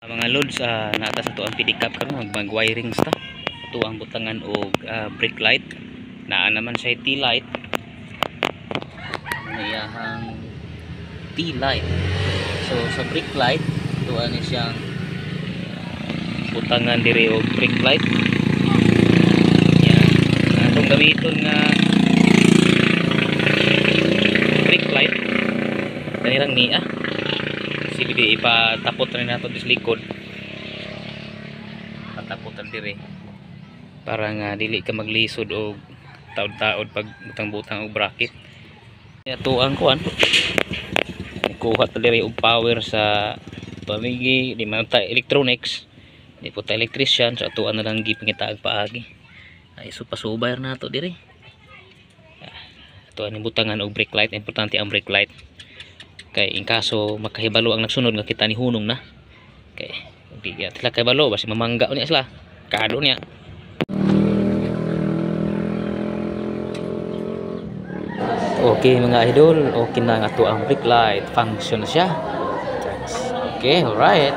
Mga loads, naa ta sa atoang pedicab karon, mag wirings ta. Ato ang butangan og brake light. Naa naman siya T-light. Iyahang T-light. So sa brake light, atoa ni siyang butangan diri og brake light. Yan. Atong gamiton nga brake light kanirang niya. CBD ipatapot rin nato sa likod. Patapotan diri para nga dili ka maglisod og taod-taod pag butang-butang og bracket. Ato ang kuan, kuha ta diri og power sa pamigi. Di man ta electronics, di po ta electrician, so atoa na lang gipangitaag paagi. Ay, so pasubay na nato diri. Ato ang butangan og brake light. Importante ang brake light kay in kaso makahibalo ang nagsunod nga kita ni hunong na, kay di sila kahibalo, basi mamangga niya sila kado niya. Okay mga idol, okay na nga to ang brake light, function na siya. Okay, alright.